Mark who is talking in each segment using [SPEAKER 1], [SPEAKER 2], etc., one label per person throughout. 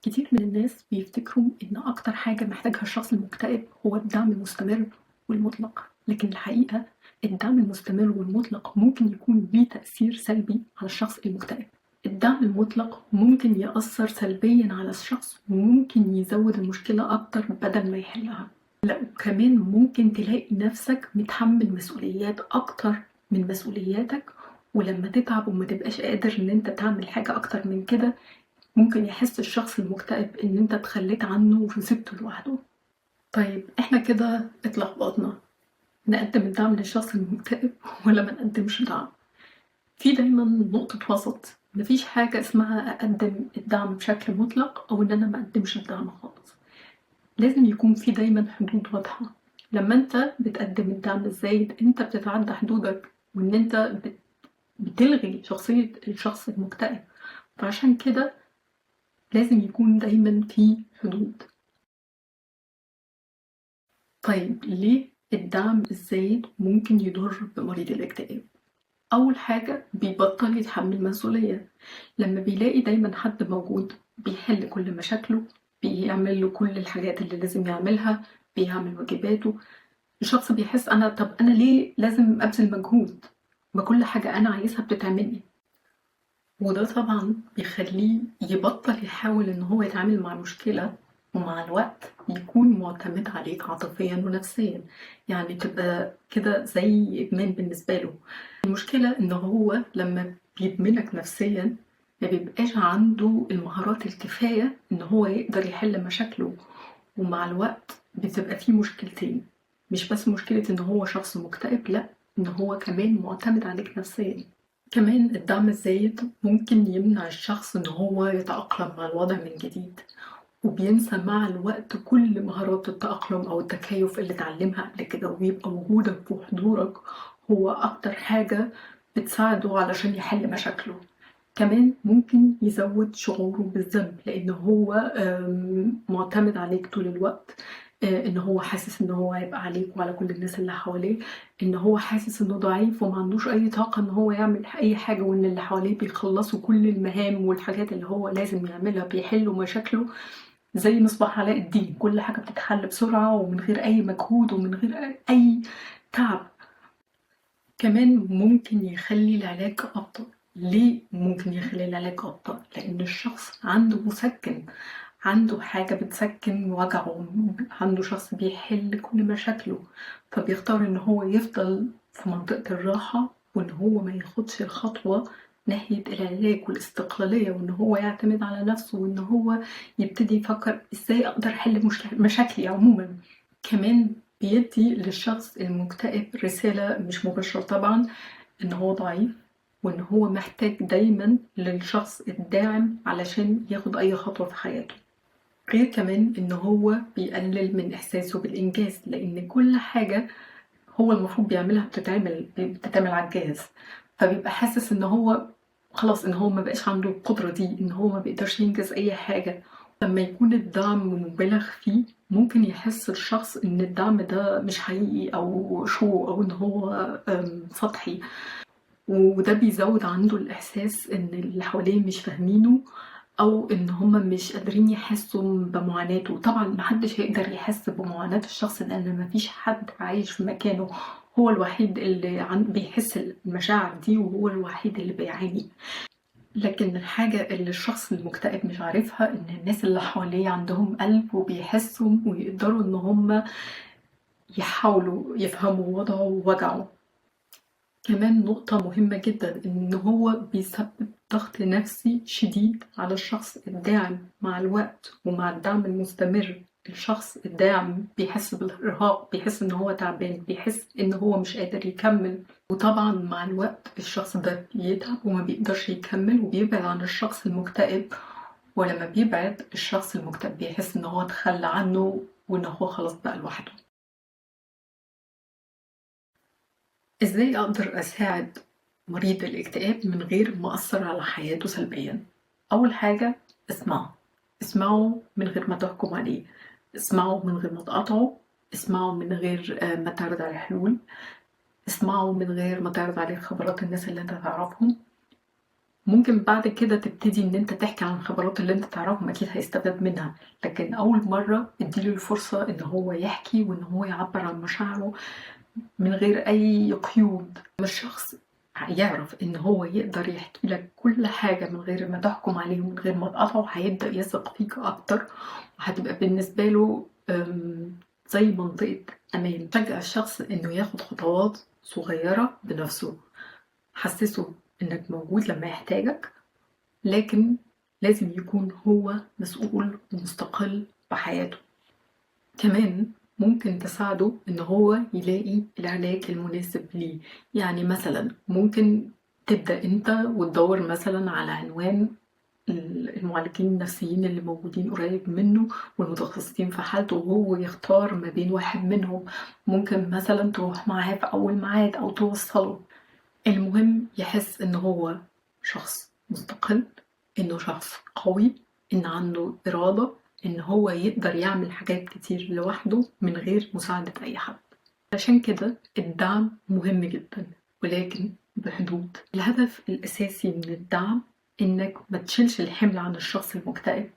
[SPEAKER 1] كتير من الناس بيفتكروا إن أكتر حاجة محتاجها الشخص المكتئب هو الدعم المستمر والمطلق، لكن الحقيقة الدعم المستمر والمطلق ممكن يكون ليه تأثير سلبي على الشخص المكتئب. الدعم المطلق ممكن يأثر سلبيا على الشخص وممكن يزود المشكلة أكتر بدل ما يحلها. لا، وكمان ممكن تلاقي نفسك متحمل مسؤوليات أكتر من مسؤولياتك، ولما تتعب وما تبقاش قادر إن أنت تعمل حاجة أكتر من كده ممكن يحس الشخص المكتئب إن أنت اتخليت عنه وسبته لوحده. طيب إحنا كده اتلخبطنا، نقدم الدعم للشخص المكتئب ولا ما نقدمش دعم؟ في دايما نقطة وسط، مفيش حاجة اسمها أقدم الدعم بشكل مطلق أو إن أنا ما أقدمش الدعم خالص. لازم يكون في دايما حدود واضحة. لما أنت بتقدم الدعم الزايد أنت بتتعدى حدودك، وإن أنت بتلغي شخصية الشخص المكتئب، فعشان كده لازم يكون دايما في حدود. طيب ليه الدعم الزايد ممكن يضر بمريض الاكتئاب؟ أول حاجة بيبطل يتحمل مسؤولية. لما بيلاقي دايما حد موجود بيحل كل مشاكله، بيعمل له كل الحاجات اللي لازم يعملها، بيعمل واجباته، الشخص بيحس أنا طب أنا ليه لازم أبذل مجهود؟ ما كل حاجة أنا عايزها بتتعمل. وده طبعا بيخليه يبطل يحاول إن هو يتعامل مع المشكلة، ومع الوقت يكون معتمد عليك عاطفيا ونفسيا، يعني تبقى كده زي إدمان بالنسبة له. المشكلة إن هو لما بيدمنك نفسيا ما بيبقاش عنده المهارات الكفاية إن هو يقدر يحل مشاكله، ومع الوقت بتبقى فيه مشكلتين، مش بس مشكلة إن هو شخص مكتئب، لأ إن هو كمان معتمد عليك نفسيا. كمان الدعم الزايد ممكن يمنع الشخص إن هو يتأقلم مع الوضع من جديد، وبينسى مع الوقت كل مهارات التأقلم أو التكيف اللي اتعلمها قبل كده، وبيبقى وجودك وحضورك هو أكتر حاجة بتساعده علشان يحل مشاكله. كمان ممكن يزود شعوره بالذنب لأن هو معتمد عليك طول الوقت، إن هو حاسس إن هو هيبقى عليك وعلى كل الناس اللي حواليه، إن هو حاسس إنه ضعيف وما عندوش أي طاقة إن هو يعمل أي حاجة، وإن اللي حواليه بيخلصوا كل المهام والحاجات اللي هو لازم يعملها، بيحلوا مشاكله زي مصباح علاء الدين، كل حاجة بتتحل بسرعة ومن غير أي مجهود ومن غير أي تعب. كمان ممكن يخلي العلاج أبطأ. ليه ممكن يخلي العلاج أبطأ؟ لأن الشخص عنده مسكن، عنده حاجة بتسكن وجعه، عنده شخص بيحل كل مشاكله، فبيختار إن هو يفضل في منطقة الراحة وإن هو ما ياخدش الخطوة ناحية العلاج والاستقلالية، وإن هو يعتمد على نفسه، وإن هو يبتدي يفكر إزاي أقدر أحل مشاكلي عموما. كمان بيدي للشخص المكتئب رسالة مش مباشرة طبعا إن هو ضعيف، وإن هو محتاج دايما للشخص الداعم علشان ياخد أي خطوة في حياته. غير كمان إن هو بيقلل من إحساسه بالإنجاز، لأن كل حاجة هو المفروض بيعملها بتتعمل على الجاهز، فبيبقى حاسس إن هو خلاص إن هو ما بقاش عنده القدرة دي، إن هو ما بيقدرش ينجز أي حاجة. لما يكون الدعم مبالغ فيه ممكن يحس الشخص إن الدعم ده مش حقيقي أو شو أو إن هو سطحي، وده بيزود عنده الإحساس إن اللي حواليه مش فاهمينه أو إن هما مش قادرين يحسوا بمعاناته. طبعا محدش هيقدر يحس بمعاناة الشخص لأن مفيش حد عايش في مكانه، هو الوحيد اللي بيحس المشاعر دي وهو الوحيد اللي بيعاني. لكن الحاجة اللي الشخص المكتئب مش عارفها إن الناس اللي حواليه عندهم قلب وبيحسوا ويقدروا إن هما يحاولوا يفهموا وضعه ووجعه. كمان نقطة مهمة جدا إن هو بيسبب ضغط نفسي شديد على الشخص الداعم مع الوقت، ومع الدعم المستمر الشخص الداعم بيحس بالإرهاق، بيحس إن هو تعبان، بيحس إن هو مش قادر يكمل، وطبعا مع الوقت الشخص ده بيتعب وما بيقدرش يكمل وبيبعد عن الشخص المكتئب. ولما بيبعد الشخص المكتئب بيحس إن هو اتخلى عنه وإن هو خلاص بقى لوحده. إزاي أقدر أساعد مريض الاكتئاب من غير ما أثر على حياته سلبيا؟ أول حاجة اسمعه، اسمعه من غير ما تحكم عليه، اسمعه من غير ما تقاطعه، اسمعه من غير ما تعرض عليه حلول، اسمعه من غير ما تعرض عليه خبرات الناس اللي انت تعرفهم. ممكن بعد كده تبتدي إن أنت تحكي عن الخبرات اللي أنت تعرفهم، أكيد هيستفاد منها، لكن أول مرة اديله الفرصة إن هو يحكي وإن هو يعبر عن مشاعره من غير أي قيود. لما الشخص يعرف إن هو يقدر يحكي لك كل حاجة من غير ما تحكم عليه ومن غير ما تقاطعه، هيبدأ يثق فيك أكتر، وهتبقى بالنسبة له زي منطقة أمان. شجع الشخص إنه ياخد خطوات صغيرة بنفسه، حسسه إنك موجود لما يحتاجك، لكن لازم يكون هو مسؤول ومستقل بحياته. كمان ممكن تساعده إن هو يلاقي العلاج المناسب ليه. يعني مثلا ممكن تبدأ أنت وتدور مثلا على عنوان المعالجين النفسيين اللي موجودين قريب منه والمتخصصين في حالته، وهو يختار ما بين واحد منهم. ممكن مثلا تروح معاه في أول ميعاد أو توصله. المهم يحس إن هو شخص مستقل، إنه شخص قوي، إن عنده إرادة، إن هو يقدر يعمل حاجات كتير لوحده من غير مساعدة أي حد. عشان كده الدعم مهم جدا، ولكن بحدود. الهدف الأساسي من الدعم إنك ما تشيلش الحمل عن الشخص المكتئب.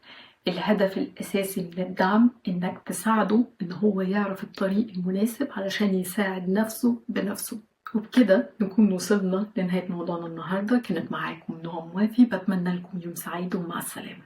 [SPEAKER 1] الهدف الأساسي من الدعم إنك تساعده إن هو يعرف الطريق المناسب علشان يساعد نفسه بنفسه. وبكده نكون وصلنا لنهاية موضوعنا النهاردة. كانت معاكم نهى موافي، بتمنى لكم يوم سعيد ومع السلامة.